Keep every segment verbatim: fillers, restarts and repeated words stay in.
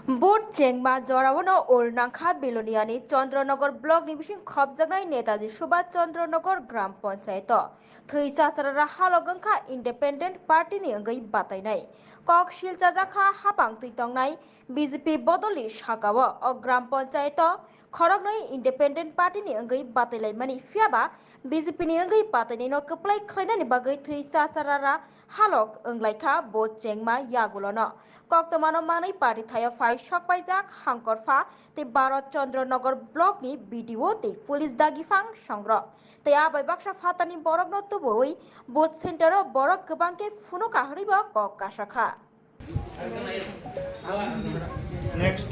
Vote chengma jorao no ol nangkha Biloniani Chandranagor block ni bising khopjaknai Netaji Subhash Chandranagor Gram Panchayat o. Thwi chacharara halok wngkha Independent Party ni wngwi batainai. Kok sil chajakha hapang twi tongnai B J P bodolni sakao. O Gram Panchayat o khoroknwi Independent Party ni wngwi batailaimani, phiyaba B J P ni wngwi batainaino kwplai khlainani bagwi thwi chacharara halok wnglaikha vote chengma yagulono. Koktwmano manwi party thaio phai sokpaijak Hangkorpha tei Bharat Chandra Nagar block ni B D O tei police dagiphan songrok. Tei a bai baksa phatani borokno tubuwi vote center o borok kwbang khe phunukha hwnwibo kok kasakha. Next.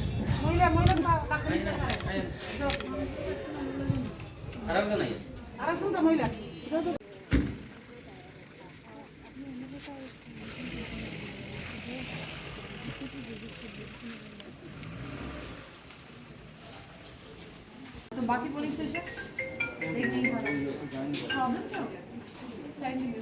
तो बाकी police station एक नहीं था। प्रॉब्लम क्या हो गया? साइड में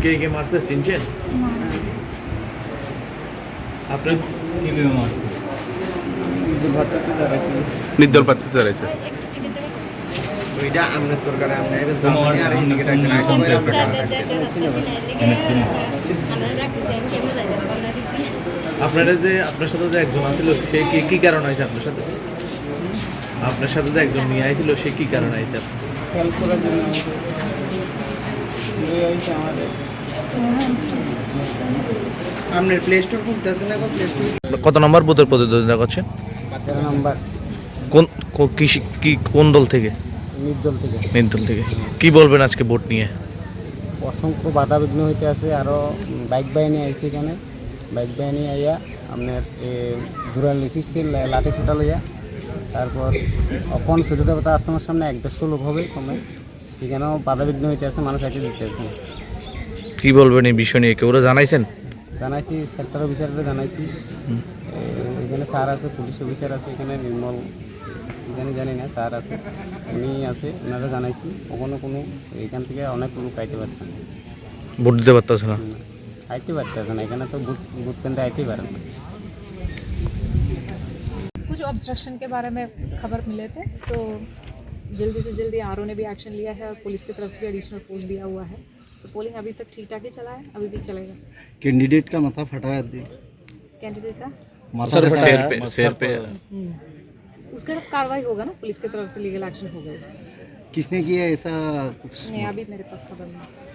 কে কে মারছে চিনছেন? আপনি কিভাবে মারছে? নির্দল প্রার্থীতে দাঁড়াইছে। ওইটা আমনের তরকারি, আমনে এবার দাম নিয়ে আর এই দিকে টাকা রাখতে পারে, আমরা টাকা রাখতে পারি। আপনারা যে, আপনার সাথে যে একজন আছিল, সে কি, কি কারণে আইছে আপনার সাথে? আপনার সাথে যে একজন নিয়ে আইছিল, সে কি কারণে আইছে? হেল্প করার জন্য আমাকে লই আইছে আমাদের। আপনার প্লে স্টোর খুলতেছে না গো, প্লে স্টোর। কত নম্বর বুথের প্রতিদ্বন্দ্বিতা করছেন? তেরো নম্বর। কোন, কো-, কি সি-, কি, কোন দল থেকে? নির্দল থেকে। নির্দল থেকে। কি বলবেন আজকে ভোট নিয়ে? অসংখ্য বাধা বিঘ্ন হইতে আছে, আরো বাইক বাহিনী আইছে এখানে, বাইক বাহিনী আইয়া আপনার এ, ঘোড়ার লিখিছে লা-, লাঠি সোটা লইয়া। তারপর অখন সূর্য দেবতা আশ্রমের সামনে এক দেড়শো লোক হবে কমে, এখানেও বাধা বিঘ্ন হইতে আছে, মানুষ আইতে দিতে আছে না। কি বলবেন এই বিষয় নিয়ে? কেউরে জানাইছেন? জানাইছি, সেক্টর অফিসাররে জানাইছি। হুম। এ, এখানে স্যার আছে, পুলিশ অফিসার আছে, এখানে নির্মল, এখানে জানি না, স্যার আছে, উনি আছে, ওনারা জানাইছি। ওখানে কোনো, এখান থেকে অনেক লোক আইতে পারছে না। ভোট দিতে পারতেছে না। হুম। আইতে পারতেছে না, এখানে তো বুথ, বুথ কেন্দ্রে আইতেই পারে না। कुछ ऑब्स्ट्रक्शन के बारे में खबर मिले थे, तो जल्दी से जल्दी आरओ ने भी एक्शन लिया है और पुलिस की तरफ से भी एडिशनल फोर्स दिया हुआ है। तो पोलिंग अभी तक ठीक ठाक ही चला है, अभी भी चलेगा। कैंडिडेट का माथा फटा है अभी। कैंडिडेट का? माथा सर, फटा सिर है। पे, सर सिर पे। हम्म। उसका कार्रवाई होगा ना, पुलिस की तरफ से लीगल एक्शन होगा। किसने किया ऐसा कुछ? नहीं, अभी मेरे पास खबर नहीं।